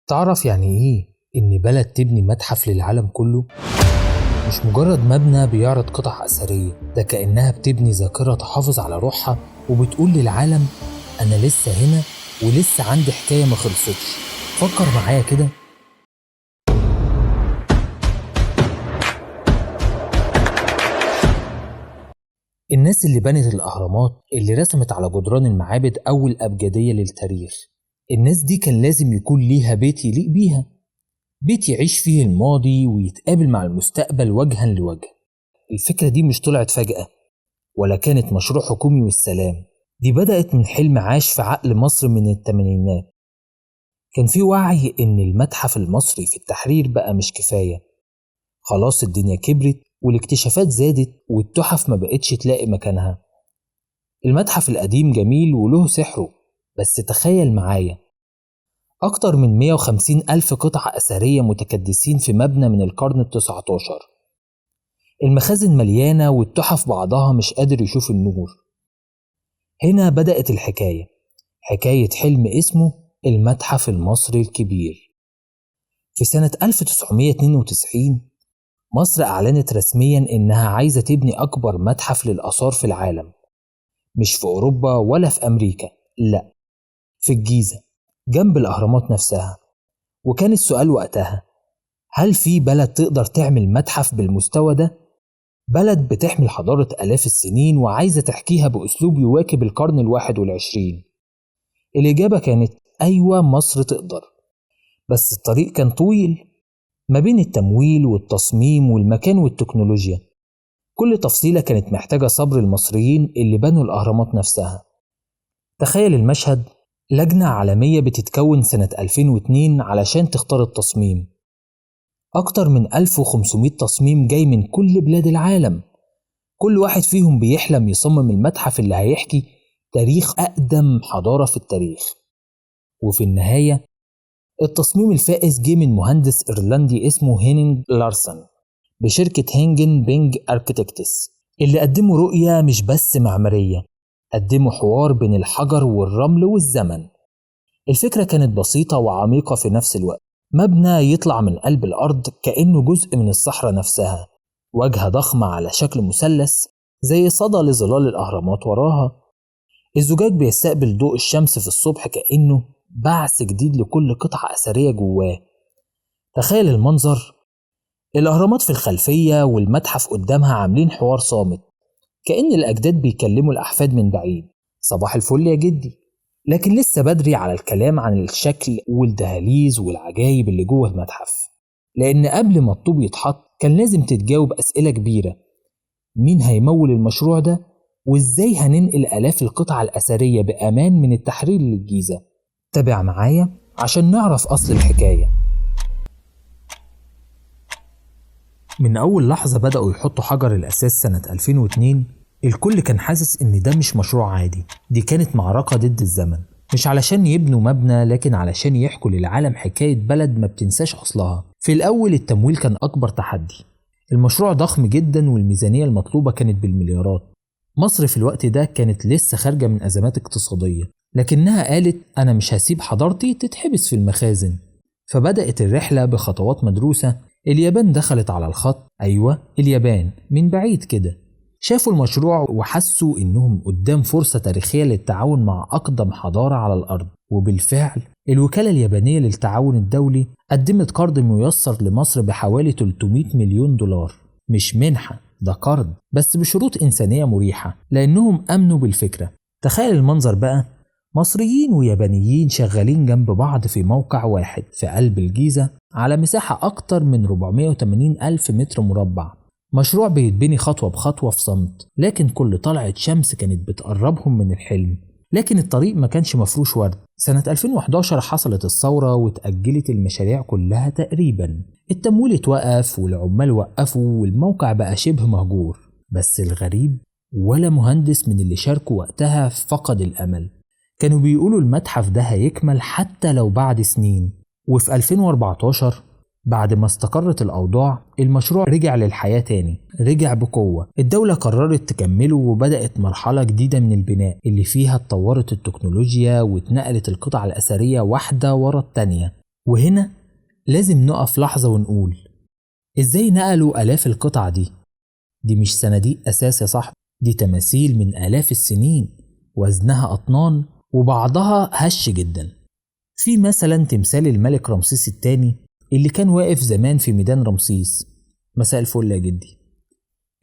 تعرف يعني إيه إن بلد تبني متحف للعالم كله؟ مش مجرد مبنى بيعرض قطع أثرية، ده كأنها بتبني ذاكرة تحافظ على روحها وبتقول للعالم أنا لسه هنا ولسه عندي حكاية ما خلصتش. فكر معايا كده. الناس اللي بنت الأهرامات، اللي رسمت على جدران المعابد أول أبجدية للتاريخ، الناس دي كان لازم يكون ليها بيت يليق بيها، بيت يعيش فيه الماضي ويتقابل مع المستقبل وجها لوجه. الفكرة دي مش طلعت فجأة ولا كانت مشروع حكومي والسلام، دي بدأت من حلم عاش في عقل مصر من الثمانينات. كان في وعي إن المتحف المصري في التحرير بقى مش كفاية، خلاص الدنيا كبرت والاكتشافات زادت والتحف ما بقتش تلاقي مكانها. المتحف القديم جميل وله سحره، بس تخيل معايا أكتر من 150 ألف قطعة أثرية متكدسين في مبنى من القرن 19. المخازن مليانة والتحف بعضها مش قادر يشوف النور. هنا بدأت الحكاية، حكاية حلم اسمه المتحف المصري الكبير. في سنة 1992 مصر أعلنت رسميا إنها عايزة تبني أكبر متحف للآثار في العالم، مش في أوروبا ولا في أمريكا، لا، في الجيزة جنب الأهرامات نفسها. وكان السؤال وقتها، هل في بلد تقدر تعمل متحف بالمستوى ده؟ بلد بتحمل حضارة آلاف السنين وعايزة تحكيها بأسلوب يواكب القرن 21. الإجابة كانت أيوة، مصر تقدر، بس الطريق كان طويل ما بين التمويل والتصميم والمكان والتكنولوجيا. كل تفصيلة كانت محتاجة صبر المصريين اللي بنوا الأهرامات نفسها. تخيل المشهد، لجنة عالمية بتتكون سنة 2002 علشان تختار التصميم. أكتر من 1500 تصميم جاي من كل بلاد العالم، كل واحد فيهم بيحلم يصمم المتحف اللي هيحكي تاريخ أقدم حضارة في التاريخ. وفي النهاية التصميم الفائز جه من مهندس إيرلندي اسمه هينينج لارسن بشركة هينجن بينج Architects، اللي قدموا رؤية مش بس معمارية، قدموا حوار بين الحجر والرمل والزمن. الفكرة كانت بسيطة وعميقة في نفس الوقت، مبنى يطلع من قلب الأرض كأنه جزء من الصحراء نفسها، واجهة ضخمة على شكل مثلث زي صدى لظلال الأهرامات وراها، الزجاج بيستقبل ضوء الشمس في الصبح كأنه بعث جديد لكل قطعة أثرية جواه. تخيل المنظر، الأهرامات في الخلفية والمتحف قدامها عاملين حوار صامت، كأن الأجداد بيكلموا الأحفاد من بعيد، صباح الفل يا جدي. لكن لسه بدري على الكلام عن الشكل والدهاليز والعجايب اللي جوه المتحف، لأن قبل ما الطوب يتحط كان لازم تتجاوب أسئلة كبيرة. مين هيمول المشروع ده؟ وإزاي هننقل آلاف القطع الأثرية بأمان من التحرير للجيزة؟ تابع معايا عشان نعرف أصل الحكاية. من أول لحظة بدأوا يحطوا حجر الأساس سنة 2002، الكل كان حاسس إن ده مش مشروع عادي، دي كانت معركة ضد الزمن، مش علشان يبنوا مبنى، لكن علشان يحكوا للعالم حكاية بلد ما بتنساش أصلها. في الأول التمويل كان أكبر تحدي، المشروع ضخم جدا والميزانية المطلوبة كانت بالمليارات. مصر في الوقت ده كانت لسه خارجة من أزمات اقتصادية، لكنها قالت أنا مش هسيب حضارتي تتحبس في المخازن. فبدأت الرحلة بخطوات مدروسة. اليابان دخلت على الخط، أيوة اليابان، من بعيد كده، شافوا المشروع وحسوا إنهم قدام فرصة تاريخية للتعاون مع أقدم حضارة على الأرض. وبالفعل الوكالة اليابانية للتعاون الدولي قدمت قرض ميسر لمصر بحوالي 300 مليون دولار، مش منحة، ده قرض بس بشروط إنسانية مريحة، لأنهم أمنوا بالفكرة. تخيل المنظر بقى، مصريين ويابانيين شغالين جنب بعض في موقع واحد في قلب الجيزة على مساحة أكتر من 480 ألف متر مربع. مشروع بيتبني خطوة بخطوة في صمت، لكن كل طلعة شمس كانت بتقربهم من الحلم. لكن الطريق ما كانش مفروش ورد. سنة 2011 حصلت الثورة وتأجلت المشاريع كلها تقريبا، التمويل اتوقف والعمال وقفوا والموقع بقى شبه مهجور. بس الغريب ولا مهندس من اللي شاركوا وقتها فقد الأمل، كانوا بيقولوا المتحف ده هيكمل حتى لو بعد سنين. وفي 2014 بعد ما استقرت الأوضاع المشروع رجع للحياة تاني، رجع بقوة. الدولة قررت تكمله وبدأت مرحلة جديدة من البناء اللي فيها اتطورت التكنولوجيا واتنقلت القطع الأثرية واحدة ورا التانية. وهنا لازم نقف لحظة ونقول إزاي نقلوا آلاف القطع دي؟ دي مش صناديق أساس يا صاحبي، دي تماثيل من آلاف السنين، وزنها أطنان وبعضها هش جدا. في مثلا تمثال الملك رمسيس الثاني اللي كان واقف زمان في ميدان رمسيس. مساء الفل يا جدي.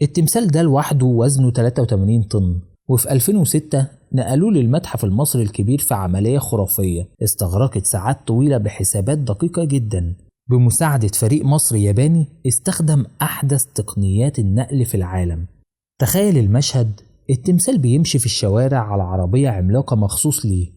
التمثال ده لوحده وزنه 83 طن، وفي 2006 نقلوه للمتحف المصري الكبير في عملية خرافية استغرقت ساعات طويلة بحسابات دقيقة جدا، بمساعدة فريق مصري ياباني استخدم أحدث تقنيات النقل في العالم. تخيل المشهد، التمثال بيمشي في الشوارع على عربية عملاقة مخصوص ليه،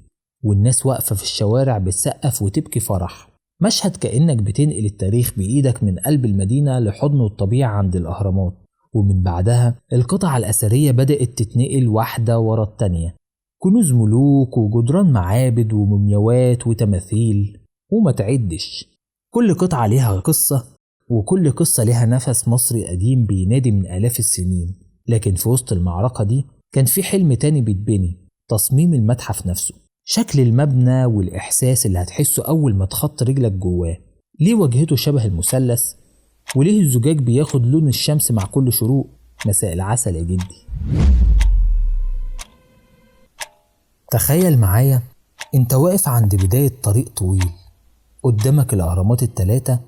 والناس واقفة في الشوارع بتسقف وتبكي فرح. مشهد كأنك بتنقل التاريخ بإيدك من قلب المدينة لحضن الطبيعة عند الأهرامات. ومن بعدها القطع الأثرية بدأت تتنقل واحدة ورا التانية، كنوز ملوك وجدران معابد ومومياوات وتماثيل وما تعدش. كل قطعة ليها قصة، وكل قصة ليها نفس مصري قديم بينادي من آلاف السنين. لكن في وسط المعركة دي كان في حلم تاني بيتبني، تصميم المتحف نفسه، شكل المبنى والإحساس اللي هتحسه أول ما تخط رجلك جواه. ليه واجهته شبه المثلث؟ وليه الزجاج بياخد لون الشمس مع كل شروق؟ مساء العسل يا جدي. تخيل معايا انت واقف عند بداية طريق طويل، قدامك الأهرامات الثلاثة،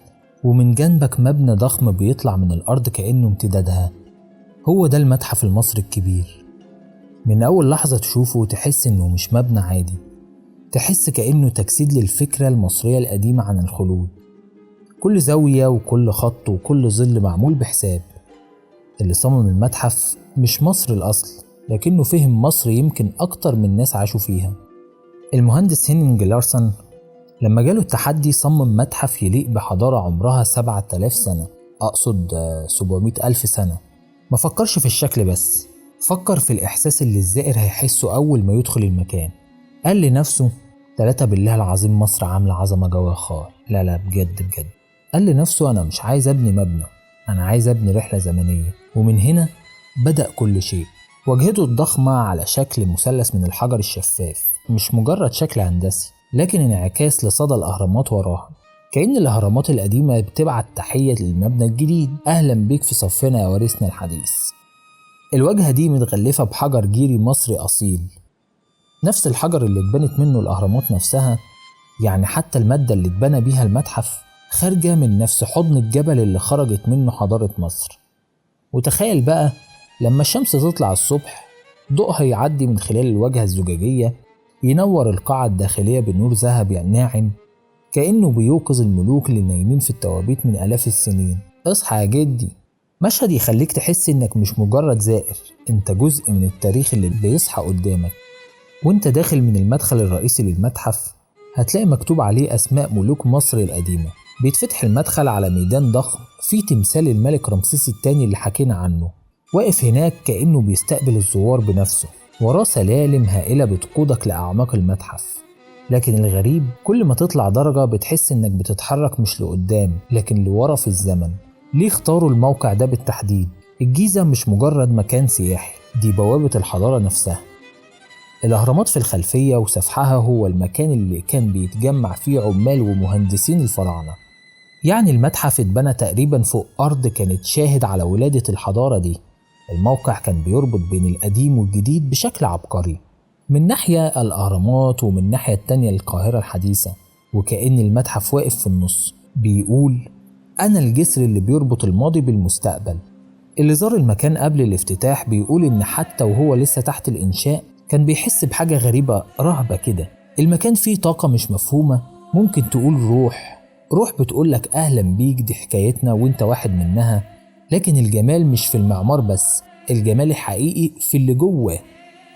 ومن جنبك مبنى ضخم بيطلع من الأرض كأنه امتدادها. هو ده المتحف المصري الكبير. من أول لحظة تشوفه تحس إنه مش مبنى عادي، تحس كأنه تجسيد للفكرة المصرية القديمة عن الخلود. كل زاوية وكل خط وكل ظل معمول بحساب. اللي صمم المتحف مش مصر الأصل، لكنه فهم مصر يمكن أكتر من ناس عاشوا فيها. المهندس هينينج لارسن لما جاله التحدي صمم متحف يليق بحضارة عمرها 7000 سنة، أقصد 700 ألف سنة. ما فكرش في الشكل بس، فكر في الإحساس اللي الزائر هيحسه أول ما يدخل المكان. قال لنفسه 3 بالله العظيم مصر عاملة عظمة جوا خال. لا لا بجد بجد. قال لنفسه أنا مش عايز أبني مبنى، أنا عايز أبني رحلة زمنية. ومن هنا بدأ كل شيء. واجهته الضخمة على شكل مثلث من الحجر الشفاف، مش مجرد شكل هندسي، لكن انعكاس لصدى الأهرامات وراها، كأن الأهرامات القديمة بتبعت تحية للمبنى الجديد، أهلا بيك في صفنا يا وارثنا الحديث. الواجهة دي متغلفة بحجر جيري مصري أصيل، نفس الحجر اللي اتبنت منه الأهرامات نفسها. يعني حتى المادة اللي اتبنى بيها المتحف خارجة من نفس حضن الجبل اللي خرجت منه حضارة مصر. وتخيل بقى لما الشمس تطلع الصبح، ضوءها يعدي من خلال الواجهة الزجاجية، ينور القاعة الداخلية بنور ذهبي ناعم، كأنه بيوقظ الملوك اللي نايمين في التوابيت من آلاف السنين. اصحى يا جدي. مشهد يخليك تحس انك مش مجرد زائر، انت جزء من التاريخ اللي بيصحى قدامك. وانت داخل من المدخل الرئيسي للمتحف هتلاقي مكتوب عليه أسماء ملوك مصر القديمة. بيتفتح المدخل على ميدان ضخم فيه تمثال الملك رمسيس الثاني اللي حكينا عنه، واقف هناك كأنه بيستقبل الزوار بنفسه. وراه سلالم هائلة بتقودك لأعماق المتحف. لكن الغريب كل ما تطلع درجة بتحس انك بتتحرك مش لقدام لكن لورا في الزمن. ليه اختاروا الموقع ده بالتحديد؟ الجيزة مش مجرد مكان سياحي، دي بوابة الحضارة نفسها. الأهرامات في الخلفية وسفحها هو المكان اللي كان بيتجمع فيه عمال ومهندسين الفراعنة. يعني المتحف اتبنى تقريبا فوق أرض كانت شاهد على ولادة الحضارة دي. الموقع كان بيربط بين القديم والجديد بشكل عبقري، من ناحية الأهرامات ومن ناحية التانية القاهرة الحديثة، وكأن المتحف واقف في النص بيقول أنا الجسر اللي بيربط الماضي بالمستقبل. اللي زار المكان قبل الافتتاح بيقول إن حتى وهو لسه تحت الإنشاء كان بيحس بحاجة غريبة، رهبة كده. المكان فيه طاقة مش مفهومة، ممكن تقول روح بتقولك أهلا بيك، دي حكايتنا وانت واحد منها. لكن الجمال مش في المعمار بس، الجمال الحقيقي في اللي جوه.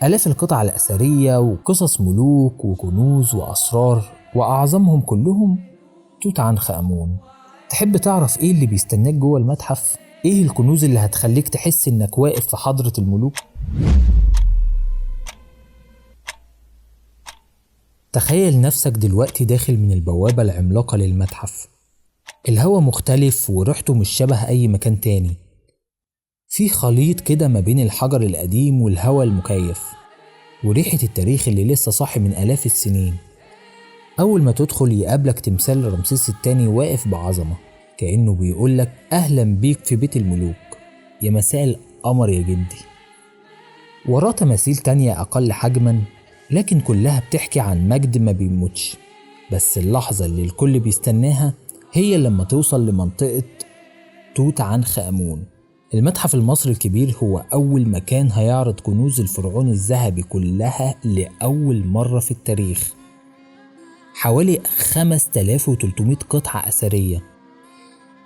آلاف القطع الأثرية وقصص ملوك وكنوز وأسرار، وأعظمهم كلهم توت عنخ آمون. تحب تعرف إيه اللي بيستناك جوه المتحف؟ إيه الكنوز اللي هتخليك تحس إنك واقف في حضرة الملوك؟ تخيل نفسك دلوقتي داخل من البوابة العملاقة للمتحف. الهوا مختلف وريحته مش شبه أي مكان تاني. في خليط كده ما بين الحجر القديم والهوا المكيف وريحة التاريخ اللي لسه صاحي من آلاف السنين. أول ما تدخل يقابلك تمثال رمسيس الثاني واقف بعظمة، كأنه بيقولك أهلا بيك في بيت الملوك، يا مساء القمر يا جدي. وراه تماثيل تانية أقل حجما، لكن كلها بتحكي عن مجد ما بيموتش. بس اللحظة اللي الكل بيستناها هي لما توصل لمنطقة توت عنخ آمون. المتحف المصري الكبير هو أول مكان هيعرض كنوز الفرعون الذهبي كلها لأول مرة في التاريخ، حوالي 5300 قطعة أثرية،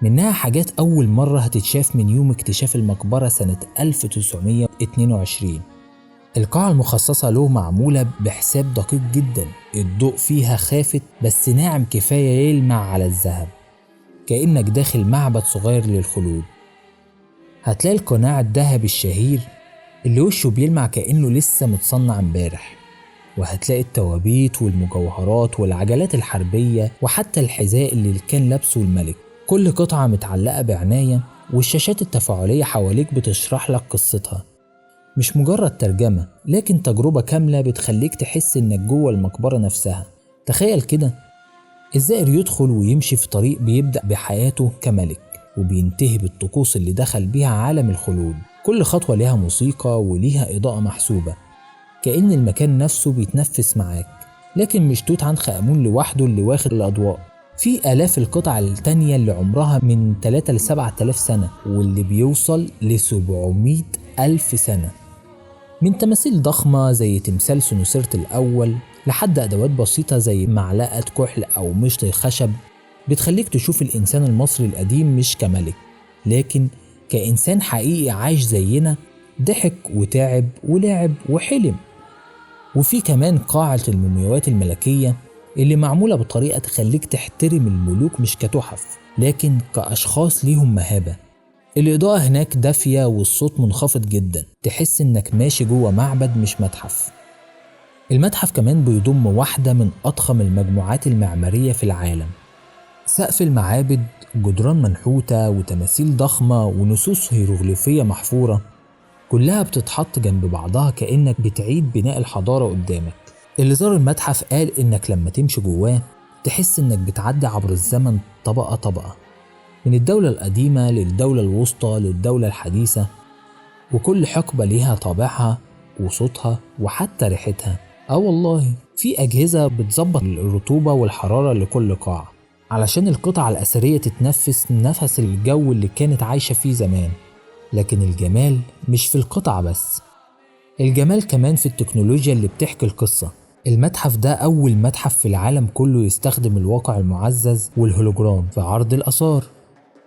منها حاجات أول مرة هتتشاف من يوم اكتشاف المقبرة سنة 1922. القاعة المخصصة له معمولة بحساب دقيق جدا، الضوء فيها خافت بس ناعم كفاية يلمع على الذهب، كأنك داخل معبد صغير للخلود. هتلاقي القناع الذهبي الشهير اللي وشه بيلمع كأنه لسه متصنع امبارح، وهتلاقي التوابيت والمجوهرات والعجلات الحربية وحتى الحذاء اللي كان لابسه الملك. كل قطعة متعلقة بعناية، والشاشات التفاعلية حواليك بتشرح لك قصتها، مش مجرد ترجمة لكن تجربة كاملة بتخليك تحس انك جوه المقبرة نفسها. تخيل كده الزائر يدخل ويمشي في طريق بيبدأ بحياته كملك وبينتهي بالطقوس اللي دخل بيها عالم الخلود. كل خطوة ليها موسيقى وليها إضاءة محسوبة، كأن المكان نفسه بيتنفس معاك. لكن مش توت عنخ آمون لوحده اللي واخد الأضواء، في آلاف القطع التانية اللي عمرها من 3 ل 7000 سنة واللي بيوصل ل 700 ألف سنة، من تماثيل ضخمة زي تمثال سنوسرت الأول لحد أدوات بسيطة زي معلقة كحل أو مشط خشب بتخليك تشوف الإنسان المصري القديم مش كملك، لكن كإنسان حقيقي عايش زينا، ضحك وتعب ولعب وحلم. وفي كمان قاعة المومياوات الملكية اللي معمولة بطريقة تخليك تحترم الملوك مش كتحف لكن كأشخاص ليهم مهابة. الإضاءة هناك دافية والصوت منخفض جدا، تحس إنك ماشي جوه معبد مش متحف. المتحف كمان بيضم واحدة من أضخم المجموعات المعمارية في العالم، سقف المعابد، جدران منحوتة وتماثيل ضخمة ونصوص هيروغليفية محفورة، كلها بتتحط جنب بعضها كأنك بتعيد بناء الحضارة قدامك. اللي زار المتحف قال إنك لما تمشي جواه تحس إنك بتعدي عبر الزمن طبقة طبقة، من الدولة القديمة للدولة الوسطى للدولة الحديثة، وكل حقبة ليها طابعها وصوتها وحتى ريحتها. والله في أجهزة بتظبط الرطوبة والحرارة لكل قاعة علشان القطع الأثرية تتنفس نفس الجو اللي كانت عايشة فيه زمان. لكن الجمال مش في القطع بس، الجمال كمان في التكنولوجيا اللي بتحكي القصة. المتحف ده أول متحف في العالم كله يستخدم الواقع المعزز والهولوجرام في عرض الآثار،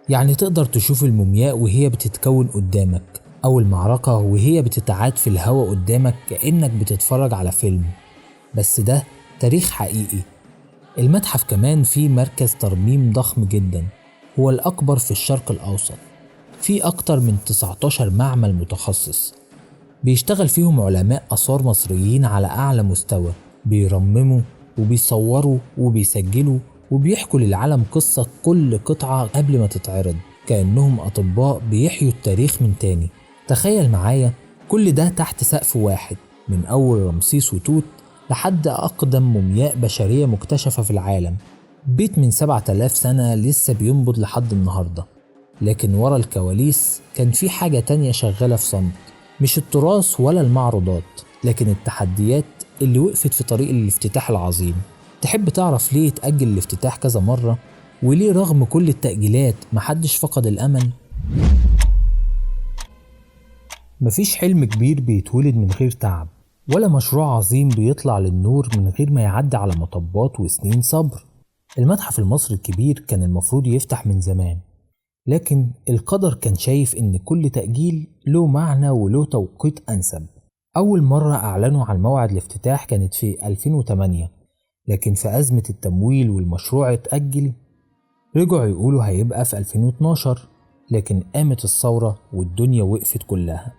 يعني تقدر تشوف المومياء وهي بتتكون قدامك، أو المعركة وهي بتتعاد في الهواء قدامك كأنك بتتفرج على فيلم، بس ده تاريخ حقيقي. المتحف كمان فيه مركز ترميم ضخم جدا، هو الأكبر في الشرق الأوسط، فيه أكتر من 19 معمل متخصص بيشتغل فيهم علماء آثار مصريين على أعلى مستوى، بيرمموا وبيصوروا وبيسجلوا وبيحكوا للعالم قصة كل قطعة قبل ما تتعرض، كأنهم أطباء بيحيوا التاريخ من تاني. تخيل معايا كل ده تحت سقف واحد، من أول رمسيس وتوت لحد أقدم مومياء بشرية مكتشفة في العالم، بيت من 7000 سنة لسه بينبض لحد النهاردة. لكن ورا الكواليس كان في حاجة تانية شغالة في صمت، مش التراث ولا المعروضات، لكن التحديات اللي وقفت في طريق الافتتاح العظيم. تحب تعرف ليه اتأجل الافتتاح كذا مرة؟ وليه رغم كل التأجيلات محدش فقد الأمل؟ مفيش حلم كبير بيتولد من غير تعب، ولا مشروع عظيم بيطلع للنور من غير ما يعدي على مطبات وسنين صبر. المتحف المصري الكبير كان المفروض يفتح من زمان، لكن القدر كان شايف إن كل تأجيل له معنى وله توقيت أنسب. أول مرة أعلنوا عن موعد الافتتاح كانت في 2008، لكن في أزمة التمويل والمشروع اتأجل، رجعوا يقولوا هيبقى في 2012، لكن قامت الثورة والدنيا وقفت كلها.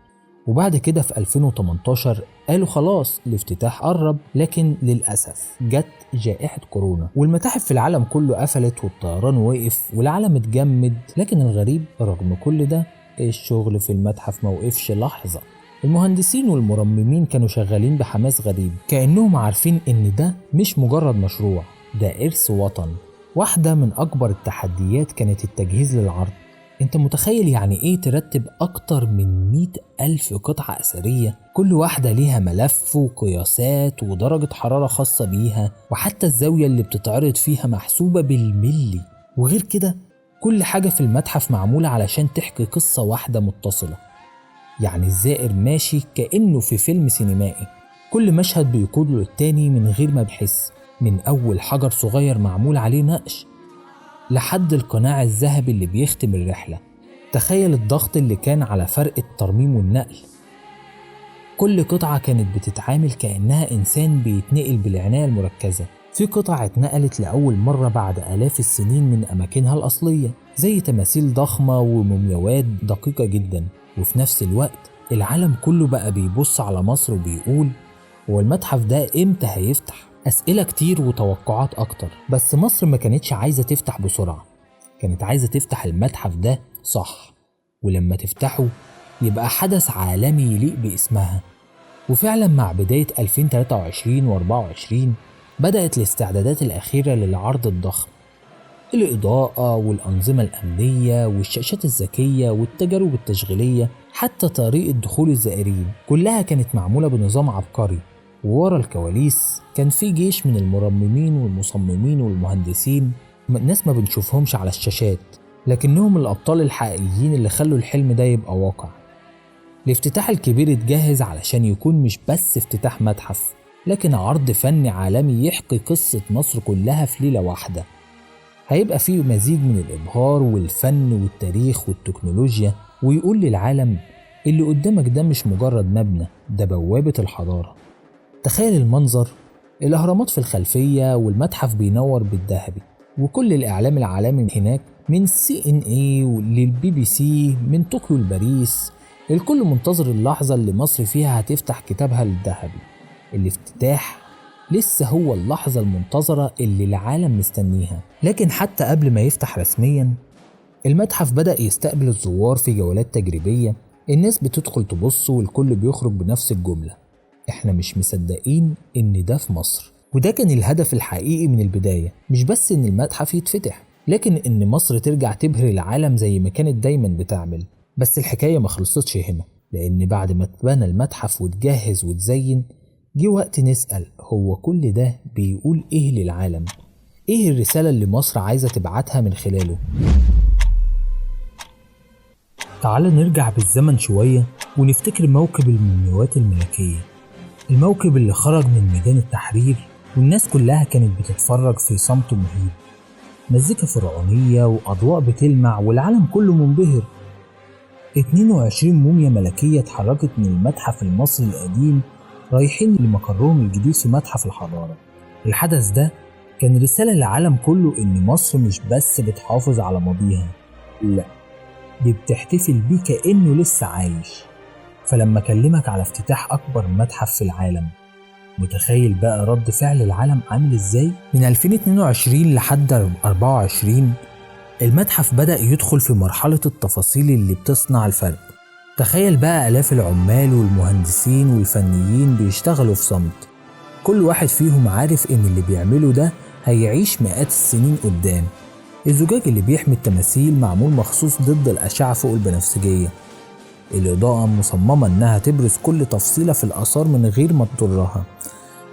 وبعد كده في 2018 قالوا خلاص الافتتاح قرب، لكن للأسف جت جائحة كورونا والمتاحف في العالم كله قفلت والطيران وقف والعالم اتجمد. لكن الغريب رغم كل ده الشغل في المتحف ما وقفش لحظة. المهندسين والمرممين كانوا شغالين بحماس غريب، كأنهم عارفين إن ده مش مجرد مشروع، ده إرث وطن. واحدة من أكبر التحديات كانت التجهيز للعرض. أنت متخيل يعني إيه ترتب أكتر من 100,000 قطعة أثرية، كل واحدة ليها ملف وقياسات ودرجة حرارة خاصة بيها، وحتى الزاوية اللي بتتعرض فيها محسوبة بالملي. وغير كده كل حاجة في المتحف معمولة علشان تحكي قصة واحدة متصلة، يعني الزائر ماشي كأنه في فيلم سينمائي، كل مشهد بيقود للتاني من غير ما بيحس، من أول حجر صغير معمول عليه نقش لحد القناع الذهبي اللي بيختم الرحلة. تخيل الضغط اللي كان على فرق الترميم والنقل. كل قطعة كانت بتتعامل كأنها إنسان بيتنقل بالعناية المركزة. في قطع اتنقلت لأول مرة بعد آلاف السنين من أماكنها الأصلية، زي تماثيل ضخمة ومومياوات دقيقة جدا. وفي نفس الوقت العالم كله بقى بيبص على مصر وبيقول هو المتحف ده إمتى هيفتح؟ أسئلة كتير وتوقعات أكتر. بس مصر ما كانتش عايزة تفتح بسرعة، كانت عايزة تفتح المتحف ده صح، ولما تفتحه يبقى حدث عالمي يليق باسمها. وفعلا مع بداية 2023 و24 بدأت الاستعدادات الأخيرة للعرض الضخم. الإضاءة والأنظمة الأمنية والشاشات الذكية والتجارب التشغيلية، حتى طريقة دخول الزائرين، كلها كانت معمولة بنظام عبقري. وورا الكواليس كان في جيش من المرممين والمصممين والمهندسين، ناس ما بنشوفهمش على الشاشات، لكنهم الأبطال الحقيقيين اللي خلوا الحلم ده يبقى واقع. الافتتاح الكبير اتجهز علشان يكون مش بس افتتاح متحف، لكن عرض فني عالمي يحكي قصة مصر كلها في ليلة واحدة. هيبقى فيه مزيج من الإبهار والفن والتاريخ والتكنولوجيا، ويقول للعالم اللي قدامك ده مش مجرد مبنى، ده بوابة الحضارة. تخيل المنظر، الأهرامات في الخلفية والمتحف بينور بالذهبي، وكل الإعلام العالمي هناك من CNN للبي بي سي، من طوكيو لباريس، الكل منتظر اللحظة اللي مصر فيها هتفتح كتابها الذهبي. الافتتاح لسه هو اللحظة المنتظرة اللي العالم مستنيها. لكن حتى قبل ما يفتح رسميا، المتحف بدأ يستقبل الزوار في جولات تجريبية. الناس بتدخل تبص والكل بيخرج بنفس الجملة: احنا مش مصدقين ان ده في مصر. وده كان الهدف الحقيقي من البداية، مش بس ان المتحف يتفتح، لكن ان مصر ترجع تبهر العالم زي ما كانت دايما بتعمل. بس الحكاية ما خلصتش هنا، لان بعد ما اتبنى المتحف وتجهز وتزين، جه وقت نسأل هو كل ده بيقول ايه للعالم؟ ايه الرسالة اللي مصر عايزة تبعتها من خلاله؟ تعال نرجع بالزمن شوية ونفتكر موكب المومياوات الملكية، الموكب اللي خرج من ميدان التحرير والناس كلها كانت بتتفرج في صمت مهيب، مزيكا فرعونية وأضواء بتلمع والعالم كله منبهر. 22 موميا ملكية اتحركت من المتحف المصري القديم رايحين لمقرهم الجديد في متحف الحضارة. الحدث ده كان رسالة للعالم كله إن مصر مش بس بتحافظ على ماضيها، لا، دي بتحتفل بيه كأنه لسه عايش. فلما أكلمك على افتتاح أكبر متحف في العالم، متخيل بقى رد فعل العالم عامل إزاي؟ من 2022 لحد 24 المتحف بدأ يدخل في مرحلة التفاصيل اللي بتصنع الفرق. تخيل بقى آلاف العمال والمهندسين والفنيين بيشتغلوا في صمت، كل واحد فيهم عارف إن اللي بيعمله ده هيعيش مئات السنين قدام. الزجاج اللي بيحمي التماثيل معمول مخصوص ضد الأشعة فوق البنفسجية، الإضاءة مصممة إنها تبرز كل تفصيلة في الآثار من غير ما تضرها،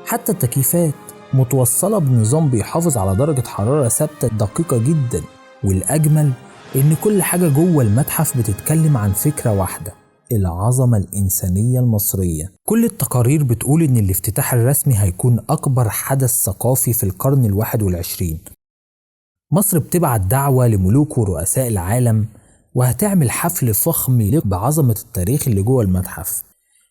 حتى التكييفات متوصلة بنظام بيحافظ على درجة حرارة ثابتة دقيقة جدا. والأجمل إن كل حاجة جوه المتحف بتتكلم عن فكرة واحدة: العظمة الإنسانية المصرية. كل التقارير بتقول إن الافتتاح الرسمي هيكون أكبر حدث ثقافي في القرن 21. مصر بتبعت دعوة لملوك ورؤساء العالم، وهتعمل حفل فخم يليق بعظمة التاريخ اللي جوه المتحف.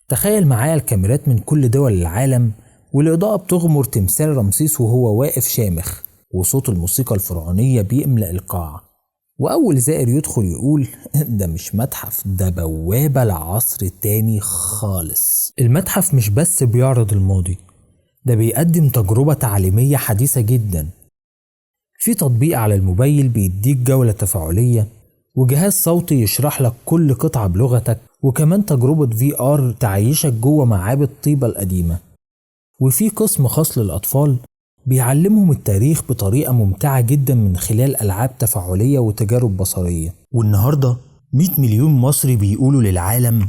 تخيل معايا الكاميرات من كل دول العالم، والإضاءة بتغمر تمثال رمسيس وهو واقف شامخ، وصوت الموسيقى الفرعونية بيملأ القاعة. وأول زائر يدخل يقول ده مش متحف، ده بوابة لعصر تاني خالص. المتحف مش بس بيعرض الماضي، ده بيقدم تجربة تعليمية حديثة جدا. في تطبيق على الموبايل بيديك جولة تفاعلية، وجهاز صوتي يشرح لك كل قطعة بلغتك، وكمان تجربة VR تعيشك جوه معابد طيبة القديمة. وفي قسم خاص للأطفال بيعلمهم التاريخ بطريقة ممتعة جدا من خلال ألعاب تفاعلية وتجارب بصرية. والنهاردة 100 مليون مصري بيقولوا للعالم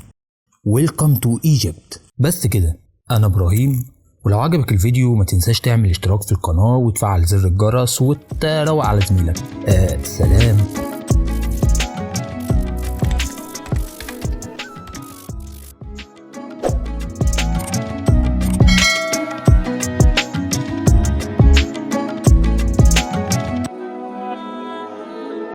Welcome to Egypt. بس كده، أنا إبراهيم، ولو عجبك الفيديو ما تنساش تعمل اشتراك في القناة وتفعل زر الجرس وتروق على زميلك. سلام.